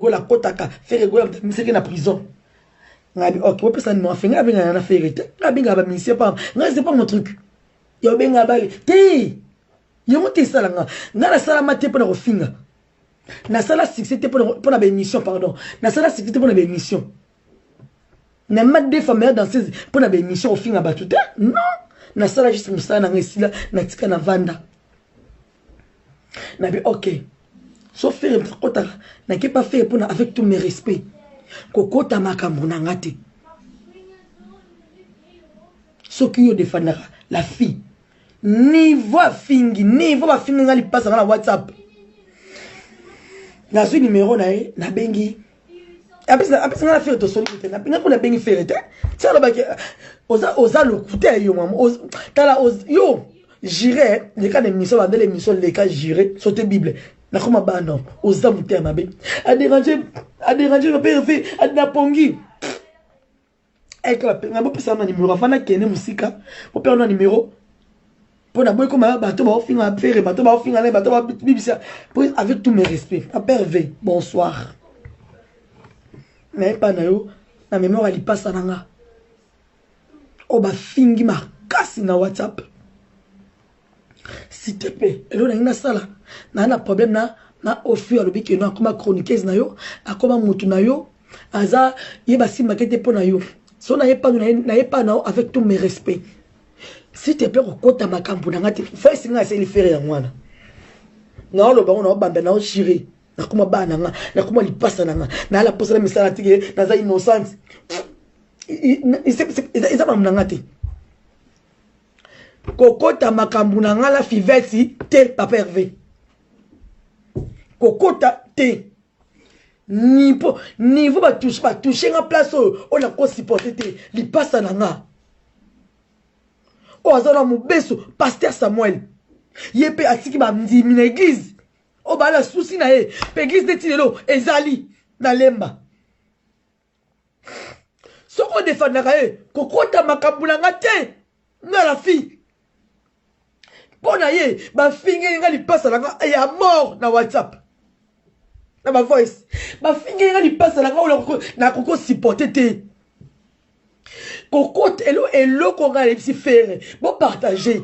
Gola akotaka Ferre Gola misaki na prison. Ngai ok, bopesa numéro Ferre, ngai abengana na Ferre te. Ngai abengaka ba musicien pamba. Ngai c'est pas mon truc. Ya obenga bale te. Yango te esala nga. Ngai nasalama te mpona kofinga. Nasala succès te mpona ba émission pardon. Nasala succès te mpona ba émission. Na ma deux fois meilleure danseuse mpona ba émission kofinga bato te. Non. Nasala juste mosala na ngai esila natika na vanda. Nabi ok. So Ferre moto akotaka nake pa Ferre mpona avec tous mes respects kokota makambo na nga te. Soki yo defandaka la fille niveau afingi niveau bafingi nga lipasa nga na WhatsApp nazwi numero na ye nabengi apesi nga na Ferre tosoli te nga kuna nabengi Ferre te ti alobaki oza lokuta ya yo mama tala yo jire leka na émission bandela émission leka jire sote bible nakoma bana oza motema mabe aderange aderange père fe na pongi eka nga bopesa na numero afanda kende mosika bopesa na numero mpo na boyi koma bato baofinga Ferre bato baofinga na bato babibisa po avec tous mes respects papa Hervé bonsoir nayepa na yo na mémoire ya lipasa na nga oyo bafingi makasi na WhatsApp s'il te plaît eloko nangi nasala naa na problème na na ofi alobi keno akoma chroniqueuse na yo akoma mutu na yo aza ye basimbaki te mpo na yo so naye pa na yo avec tous mes respects s'il te plaît kokota makambo na nga te voice nga asali Ferre yango wana naoloba ngo naobanda naoshire nakoma bana na nga nakoma lipasa na nga nayala posa na misala tike naza innocente eza makambo na nga te kokota makambo na nga la fiveti te papa Hervé kokota te nipo niveau batouche batouche nga place oyo oyo nakosupporte te lipasa na nga oyo aza na mobeso pasteur Samuel ye mpe atiki bandimi na église oyo bala susi na ye mpe église neti lelo ezali na Lemba soki odefandaka ye kokota makambo na nga te nga la fille mpo na ye bafingeli nga lipasa na nga ya mort na WhatsApp na bavoice bafingeli nga lipasa na nga oyo nakoki osupporte te kokota eloko ngai nayebisi Ferre bopartage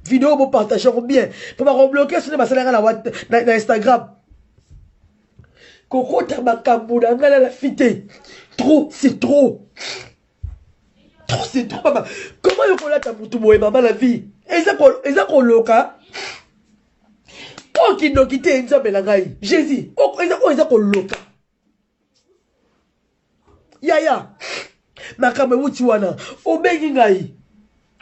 video bopartage yango bien mpo bakobloke soki basala nga na Instagram kokota makambo na ngai na la fille te trop c'est trop trop c'est trop mama comment yo kolata motu boye mama la vie eza koloka oyo kindoki te nzambe na ngai Jésus oyo eza koloka yaya makambo ewuti wana obengi ngai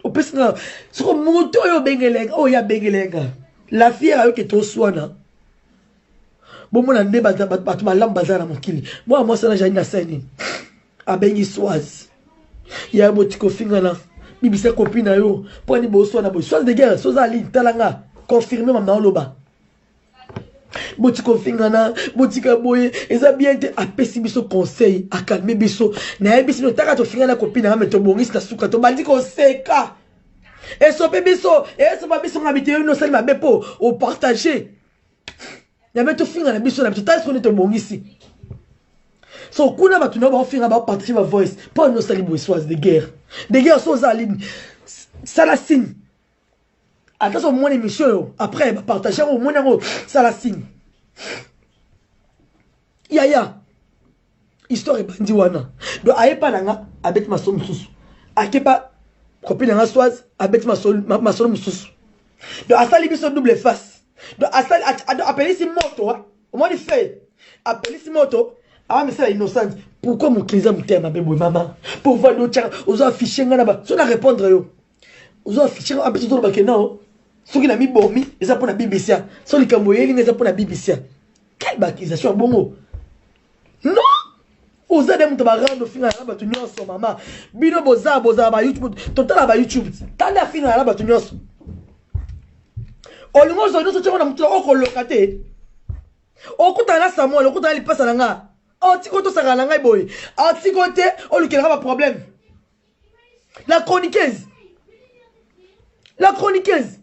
opesi nga soko moto oyo obengelenga oyo abengelenga la fière ayoki toswana bomona nde bato malamu baza na mokili mwana mwasi wana jali na sani abengi swaz ya boti kofingana bibisa kopi na yo mpo ani boswana boye swaz de guerre soza ali tala nga confirme mama oloba boti kofingana botika boye eza bien te apesi biso conseil akalme biso nayebisi bino taka tofingana kopi na nga me tobongisi na suka tobandi koseka esope biso esopa biso nga biteyo bino osali mabe mpo opartage yabe tofingana biso na biso tala siko nde tobongisi so kuna bato na yo baofinga baopartage bavoice mpo ano osali boye swaz de guerre de guerre so oza alini sala signe ata so omoni émission oyo après bapartage yango omoni yango sala signe yaya histoire ebandi wana donc ayepa na nga abeti masolo mosusu akepa copine na nga swaz abeti masolo mosusu donc asali biso double face donc asali apelisi moto omoni fe apelisi moto awamisala innocente pourquoi mokili eza motema mabe boye mama po vandi otyaka ozo affiche nga na ba so na répondre yo ozo affiche nga apesi ozoloba ke non soki na mibomi eza mpo na bibisia so likambo oyeli nga eza mpo na bibisia quelle baccusation ya bongo non oza nde moto barando ofingana na bato nyonso mama bino boza bozala ba YouTube totala ba YouTube tanda afingana na bato nyonso olingi ozwa nyonso tiango na motu okoloka te okutana na Samuel okutana lipasa na nga otiko tosakana na ngai boye otiko te olukelaka baproblème la chroniqueuse la chroniqueuse.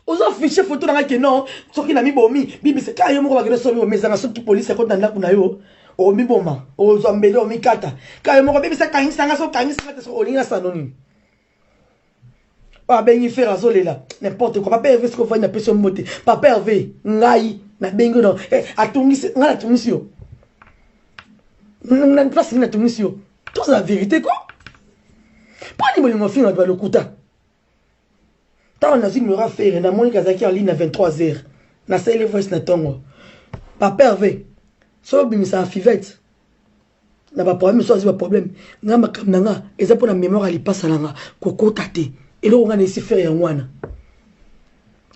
Ozo affiche photo na ngai ke non, soki na mibomi, bibisa kaka yo moko bakende somi omezanga soki police akoti na ndako na yo, omiboma, ozwa mbeli omikata. Kaka yo moko bibisa kangisa nga soki kangisa nga te soki olingi nasala no nini? Oyo abengi Ferre azolela n'importe quoi. Papa Hervé soki ovandi napesi yo mbote. Papa Hervé ngai nabengi yo na eh, atungisi ngai natungisi yo. Na place nini natungisi yo? Tozala vérité ko. Mpo nini bolingo finga bato ba lokuta? Ntango nazwi numero ya Ferre namoni kazalaki en ligne na 23 heures. Nasaleli voice na ntongo. Papa Hervé soki obimisaka fivette na ba problème so azwi ba problème nga makambo na nga eza mpo na mémoire ya lipasa na nga kokota te eloko nga na esi faire yango wana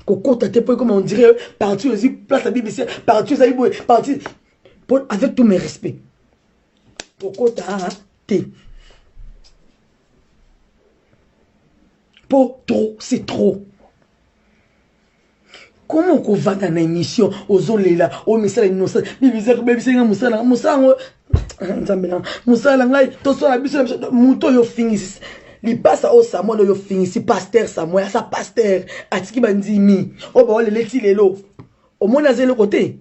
kokota te mpo ekoma on dirait parti ozwi place ya bbc parti ozali boye parti mpo avec tous mes respects kokota te mpo trop c'est trop. Comment okovanda na émission ozolela omisala innocent bibisa kobebisa nga mosala mosala yango nzambe na mosala na ngai tosala biso na biso moto oyo ofingisi lipasa oyo samuel oyo ofingisi paster samuel aza paster atiki bandimi oyo baolela eti lelo omoni aza eloko te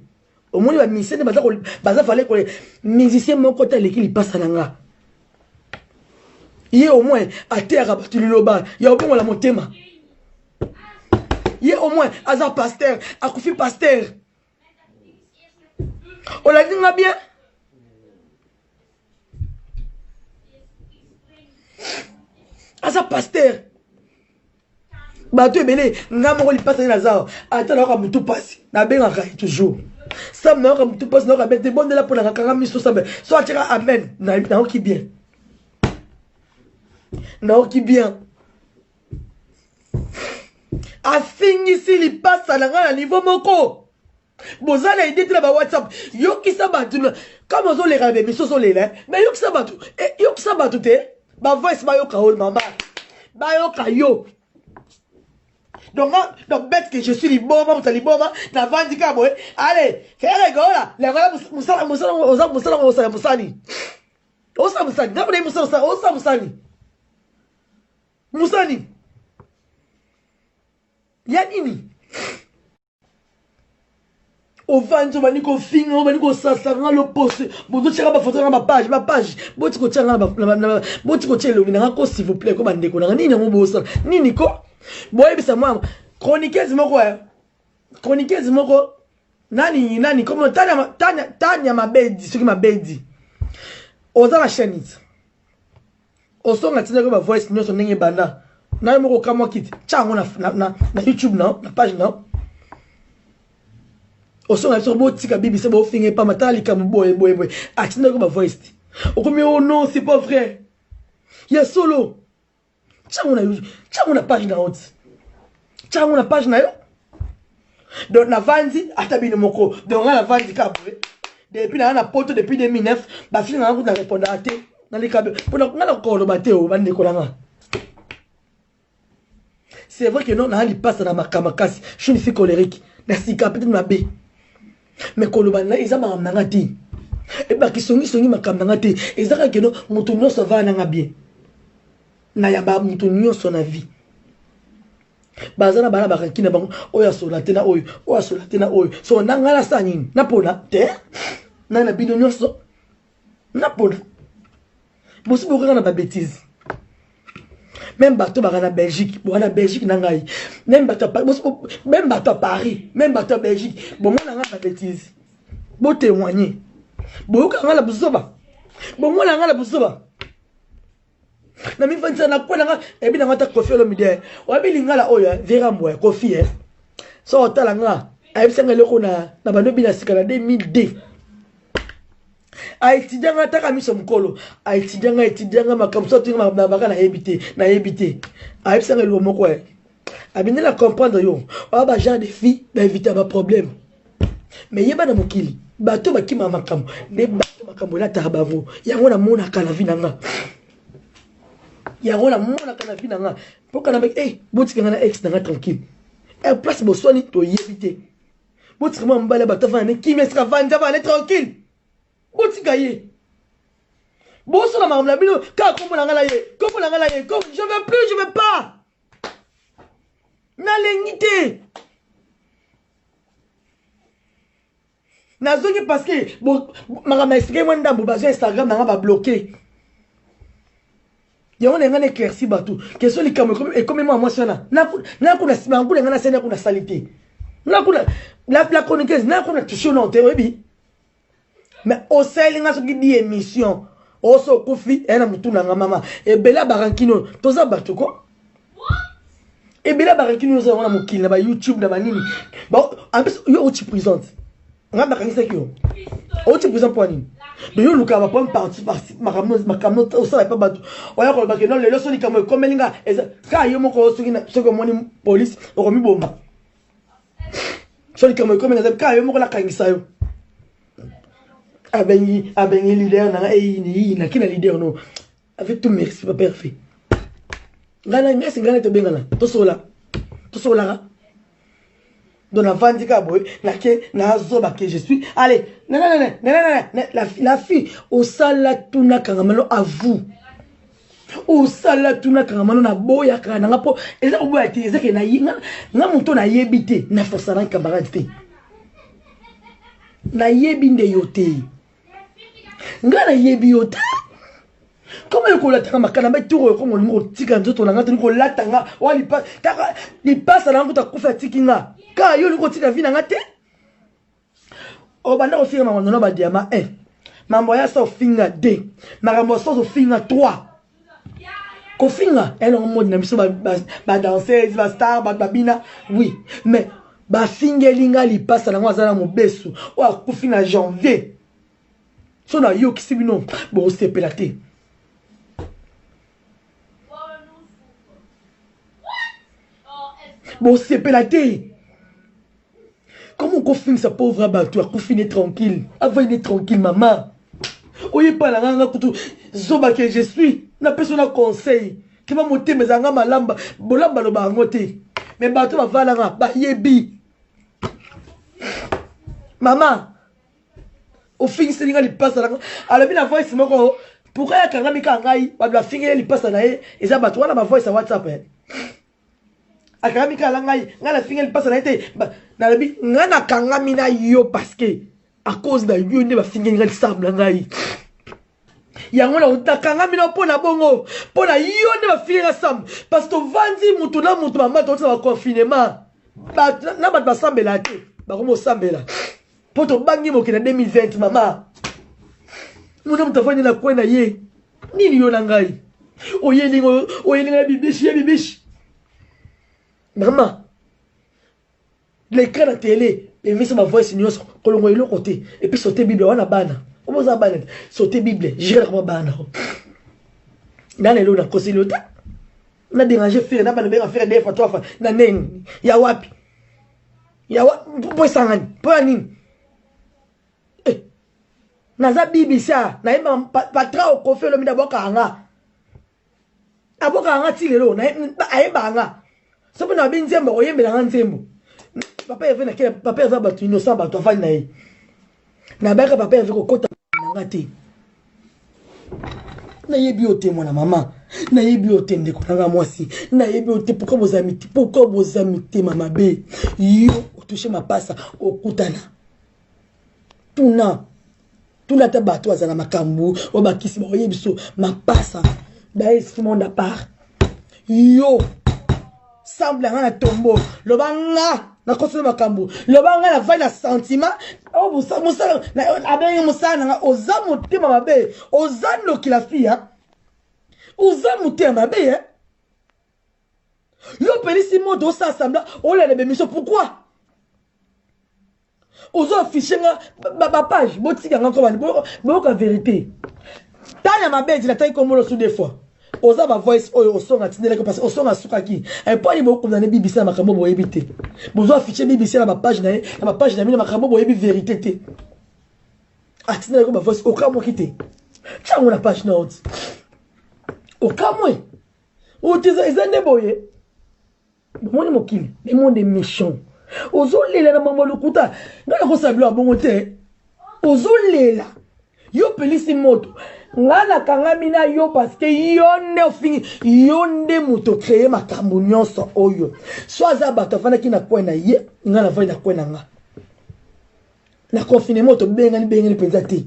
omoni ba musicien nde baza baza fale ko musicien moko te aleki lipasa na nga ye au moins ateyaka bato liloba ya obongola motema ye au moins aza pasteur akufi pasteur olandi nga bien aza pasteur bato ebele nga moko lipasa nde naza ata nayoka motu mpasi nabengaka ye toujours sam nayoka motu mpasi nayoka bien te bondela mpo nanga kanga miso sambe so atyaka amen nayoki bien nayoki bien afingisi lipasa na ngai na niveau moko boza na idée te na ba whatsapp yokisa bato kama ozoleka na bemiso ozolela eh? mais yokisa bato eh, yokisa bato te ba voice bayoka yo mama bayoka yo donc donc bête que je suis liboma moto ya liboma navandi kaka boye ale fere gola lengola mosala mosala oza mosala osala mosani osala mosani ngai mona ye mosala osala mosani mosani ya nini ovandi obandi kofinga obandi kosasa nga loposo bozotyaka bafoto nanga bapage bapage boti kotya nga boti kotya elongi nanga ko s'il vous plaît ko bandeko nanga nini yango bosala nini ko boyebisa mwa chroniqueuse moko eh. chroniqueuse moko nani nani komo tanya tanya tanya mabedi soki mabedi oza na chaîne osonga tindaki ba voice nyonso ndenge ebanda na yo moko okamwa kiti tya yango na, na, na, na youtube na na page na osonga biso botika bibisa bofinga epamba tala likambo boye boye boye atindaki ba voice te okomi oh non c'est pas vrai ya solo tya yango na youtube tya yango na page na yo ti tya yango na page na yo donc navandi ata bino moko donc nga navandi kaka boye depuis naya na poto depuis 2009 bafilme nanga kutu na répondaka te naleka mpona nga nakoka koloba te o bandeko na nga c'est vrai que non naa lipasa na makambo makasi je suis une fille colérique na sika peut-être mabe mais koloba na eza makambo na nga te ebaki songisongi makambo na nga te eza kaka keno moto nyonso avaa na nga bien nayamba moto nyonso na vie baza na bana bakanki na bango oyo asola te na oyo oyo asola te na oyo so na ngai nasala nini napona te ngai na bino nyonso napona bosi bokaka na babétise meme bato baka na belgique boka na belgique na ngai meme bato meme bato ya paris meme bato ya belgique bomona ngai babétise botémoigne boyoka ngai na buzoba bomona ngai na buzoba na mifandisa na kwe na nga ebi na nga ata kofi olomide oyebi lingala oyo eh, vera mbwa eh, kofi eh. so otala nga ayebisa nga eloko na na bando bina sika na 2002 aetudia nga ataka miso mokolo aetudia nga etudia nga makambo so atunga na baka nayebi te nayebi te ayebisa nga eloko moko eh. abindi na comprendre yo oya ba genre de fille baevita ba problème mais yeba na mokili bato bakimaka makambo nde bato makambo elataka bango yango namonaka na vie na nga yango namonaka na vie na nga mpoka na baki hey, botika nga na ex na nga tranquille e place boswani toyebi te botika mwa mobali ya bato avanda ne kimia esika avandi avanda ne tranquille botika ye bosala makambo na bino kaka kombo na nga na ye kombo na nga na ye je veux plus je veux pas. Nalengi te. Nazongi parce que makambo ya expliquer mwa ndambo bazwa Instagram na nga ba bloquer. Yango na nga na éclairci bato question likambo ekomi mwa mwasi wana na kuna nsima kuna nga nasali na kuna sali te na kuna la chroniqueuse na kuna touche non te oyebi mais osaleli nga soki di émission oso okufi eya na motu na nga mama ebele ya barankine oyo toza bato ko ebele ya barankine oyo oza yango na mokili na ba youtube na banini apesi yo oti prison te nga bakangisaki yo oti prison mpo ya nini donc yo olukaka baproblème parti parti makambo osala epa bato oya koloba ke no lelo so likambo ekomeli nga eza kaka yo moko soki omoni police okomiboma so likambo ekomi naza kaka yo moko nakangisa yo abengi abengi leader nanga eyini eyini naki na leader no avec tout merci papa Hervé ngai na ngai ngai tobengana tosola tosolaka donc navandi kaka boye nake nazoba ke je suis allez la, la fille osala tuna kangamano à vous osala tuna kangama no naboyaka na nga mpo eza koboya te eza ke nga moto nayebi te na forsa na camarade te nayebi nde yo te nga nayebi yo te koma yo kolataka makana mbe tour oyo kongo olingi kotika nzoto na nga tolingi kolata nga wa lipasa na nga kuta kufa atiki nga kaka yo olingi kotika vi na nga te obanda kofinga makambo na badiama 1 mambo ya sa ofinga 2 makambo ya soso ofinga 3 kofinga elongo mode na biso badanseuse bastar bato babina oui mais bafingeli nga lipasa nango aza na mobesu oyo akufi na janvier so nayokisi bino bosepela te bosepela te comment okofingisa pauvre ya bato akufi ne tranquille avai ne tranquille mama oyepa na nga nga kutu zoba ke je suis napesi na conseil keba motema ezala nga malamba bolamba loba yango te me bato bavalanga bayebi mama ofingiseli nga lipasa na alobi na voice moko pourquoi akangami kaka ngai bato bafingeli lipasa na ye eza bato wana bavoice ya whatsapp eh. akangami kaka na ngai ngai nafingeli lipasa na ye te nalobi ngai nakangami na yo parce que à cause na yo nde bafingeli ngai lisambo na ngai yango nakangami na mpo na bongo mpo na yo nde bafingeli nga sambo parce que tovandi motu na motu mama tokotisa baconfinement na bato basambela te bakomi kosambela mpo tobangi mokili na 2020 mama mona moto afandi na kwe na ye nini yo na ngai oyelinga ya bibishi ya bibishi mama leka na tele emisa bavoice nyonso kolongola eloko te epuis sote bible wana bana oboza bana te sote bible jere kama bana na lelo nakoseli yo te na déranger fere na bana benga fere deux fois trois fois na nini ya wapi ya mpo esangani mpo ya nini eh, naza bibisa nayeba patra okofi olomide abwakaka nga abwakaka nga ti lelo ayebaka nga soki na babi nzembo akoyembela nga nzembo papa herve nakela papa herve bato innocent bato afandi na ye nabayaka papa herve kokota na nga te nayebi yo te mwana mama nayebi yo te ndeko na nga mwasi nayebi yo te pourkoi boza pourkoi boza mitema mabe yo otouche mapasa okutana tuna tuna ata bato baza na makambo oyo bakisi bakoyebi biso mapasa ba esprit monde à part yo semble nga na tombo loba nga nakosala makambo loba nga navandi na sentiment oh, mosala abengi mosala na nga oza motema mabe oza ndoki la fille oza motema mabe eh? yo opelisi moto osala sembla olanda bemission pourquoi ozo affiche nga bapage botika nga kobani boyoka verité tanya mabe nataki kombo losu deux fois oza ba voice oyo osonga atindelaki parce osonga asukaki mpo ani bokondane bbc na makambo boyebi te bozo affiche bbc na bapage na ye na bapage na bino makambo boyebi verité te atindelaki ba voice okamwaki te tiango na page na oti okamwe oti eza nde boye bomoni mokili le monde est méchant ozolela na mambo ya lokuta ngai nakosala bilo ya bongo te ozolela Yo pelisi moto. Nga nakangami na yo parce que yo nde ofingi, yo nde moto créer makambo nyonso oyo. So aza bato afandaki na coin na ye, nga nafandi na coin na nga. Na confinement tobengani bengani mpenza te.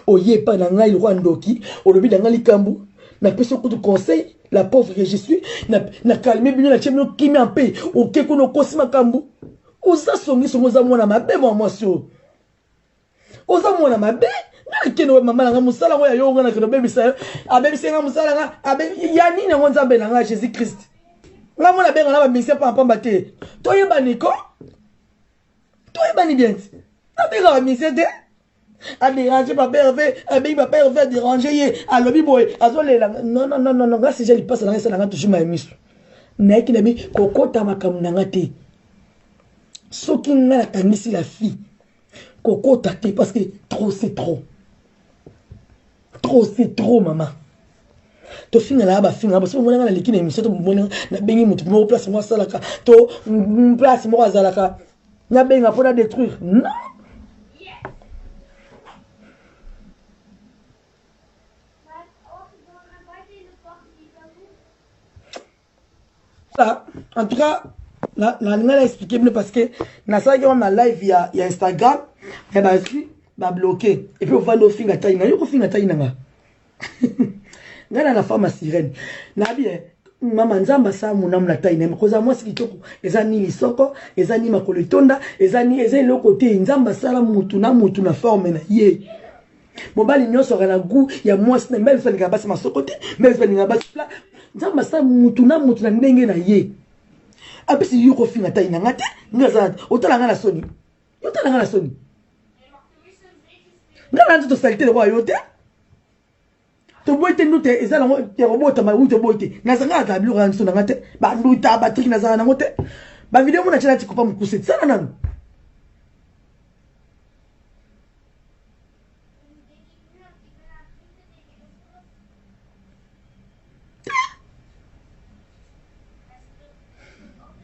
Oye epai na ngai lokola ndoki, olobi na ngai likambo, napesi yo kutu conseil, la pauvre que je suis, na, na calme bino, natie bino kimia mpe oke kuna okosi makambo. Oza songisongi, oza mwana mabe mwa mwasi oyo. Oza mwana mabe. Nga nakende wa mama na nga mosala yango ya yo nga nakende obebisa yo. Abebisi nga mosala nga, abe ya nini yango Nzambe na nga Jésus Christ. Nga mona benga na ba musicien pamba pamba te. Toyebani ko? Toyebani bien ti. Nabenga ba musicien te. Aderange papa Hervé, abengi papa Hervé aderange ye, alobi boye, azolela. Non non non non, nga sija lipasa na nga esala nga toujours maye miso. Nayaki na bi kokota makambo na nga te. Soki nga nakangisi la fille kokota te parce que trop c'est trop. Trop c'est trop mama. Tofinga na bafinga baso bomona nga naleki na émission to bomona nabengi moto moko place moko asalaka to place moko azalaka nabenga mpo na détruire non. En tout cas, nalinga na expliquer bino parce que nasalaki yango na live ya, ya Instagram mais bazwi babloke et puis ovandi ofinga tai na yo kofinga tai na nga ngai na na femme ya sirène nabi eh, mama nzambe asala monamu na tai na ye kozala mwasi kitoko eza ni lisoko eza ni makolo etonda eza ni eza eloko te nzambe asala mutu na mutu na forme na ye mobali nyonso aka na gout ya mwasi na mibali mosusu alingaka basi masoko te mibali mosusu alingaka basi pla nzambe asala mutu na mutu na ndenge na ye apesi yo kofinga tai na nga te nga aza otala nga na soni otala nga na soni nga na nzoto salite lokola yo te toboyi te nduta eza nango ya kobotama wi toboyi te nazanga azala biloko ya nzoto na nga te banduta batriki nazala nango te bavideo mona tyela tikopa mokuse tsala nanu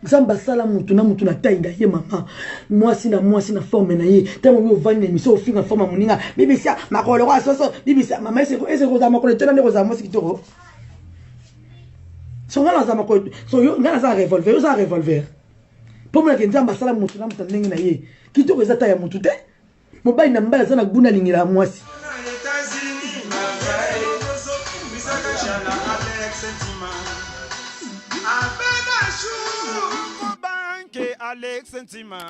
Nzambe asala mutu na mutu na taille na ye mama mwasi na mwasi na forme na ye ntango yo ovandi na émission ofinga forme ya moninga bibisa makolo lokola soso bibisa mama ese kozala makolo etona nde kozala mwasi kitoko so ngai naza makolo so yo ngai naza revolver yo oza revolver mpo monake nzambe asala mutu na mutu na ndenge na ye kitoko eza taille ya mutu te mobali na mobali aza na guna alingela ya mwasi. Alex Ntima.